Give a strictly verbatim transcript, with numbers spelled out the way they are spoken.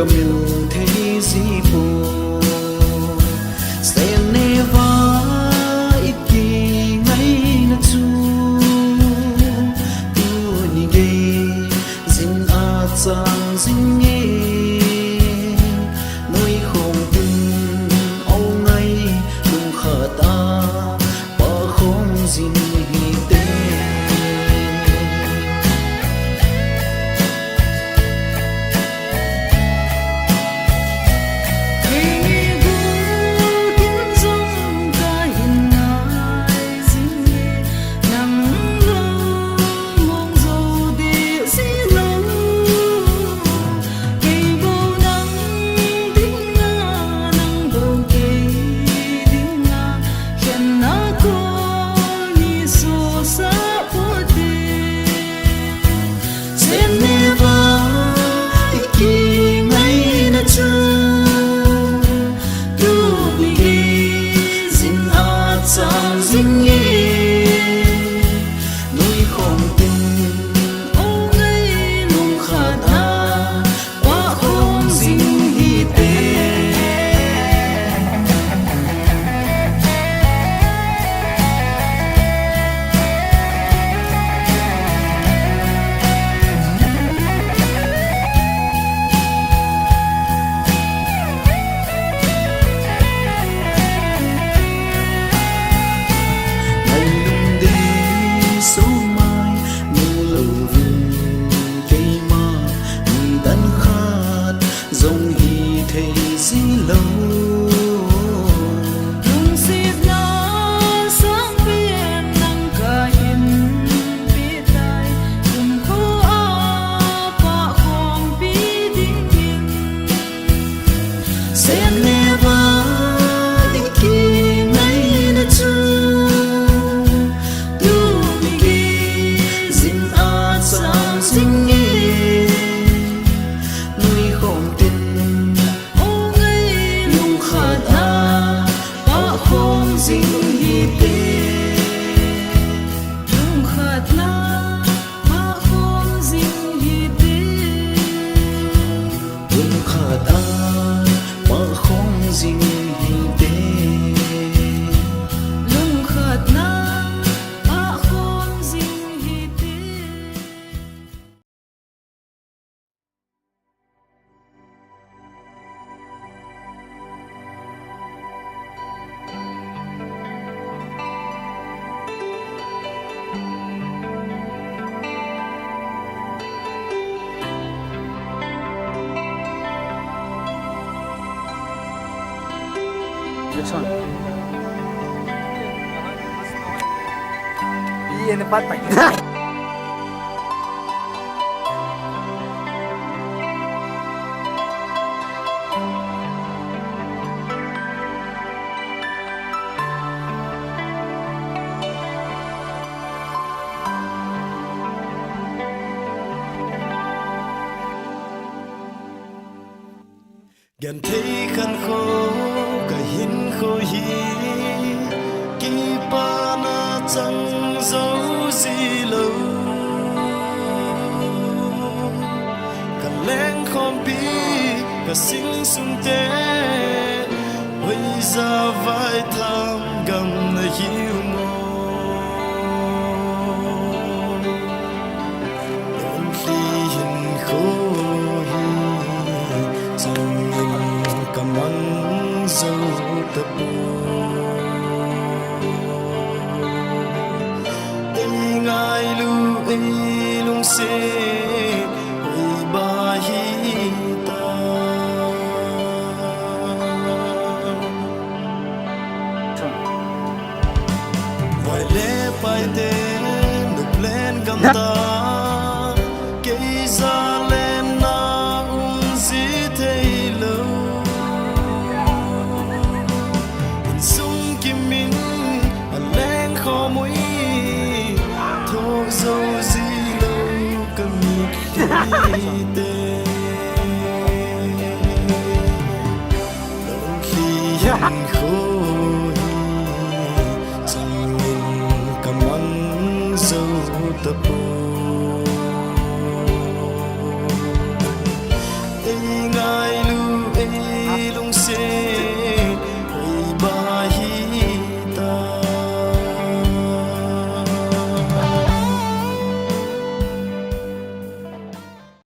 Kamil thei ji poi. Sen neva i kingaina chu tuni gei jin a chang jing e. Nuikhom tin o ngai lungkhat a pakhom jing hite. Sen neva i kingaina chu tuni gei jin a chang jing e. Nuikhom tin o ngai lungkhat a pakhom jing hite. Ngailun dei somai mu louvin keima ni dan khat jong hithei ji lou. Lungsetna sangpen nang kahin petai, kumkho a pakhompi dingin. Sen neva i kingaina chu tuni gei jin a chang jing e. Nuikhom tin o ngai lungkhat a pakhom jing hite. Lungkhat a pakhom jing hite. Lungkhat a pakhom jing hite. Lungkhat a pakhom jing hite. Action. Iyan na patay. Genthei khankho kahinkho hi kipana chang jou jilou. Kalengkhompi kasing sungte hoija vaitham gam nahiu mo. Lungthim hinkho hi changin kamang jou tapoi. Ei ngailu, ei lungset, ei ba hita. Vai le pai te nuplen gamta, kei jalen na um ji thei lou. Insung kimin alengkhom u hi, thoh jou ji lou ka mitlhi te. Lungthim hinkho hi changin kamang jou tapoi. Ei Ngailu ei lungset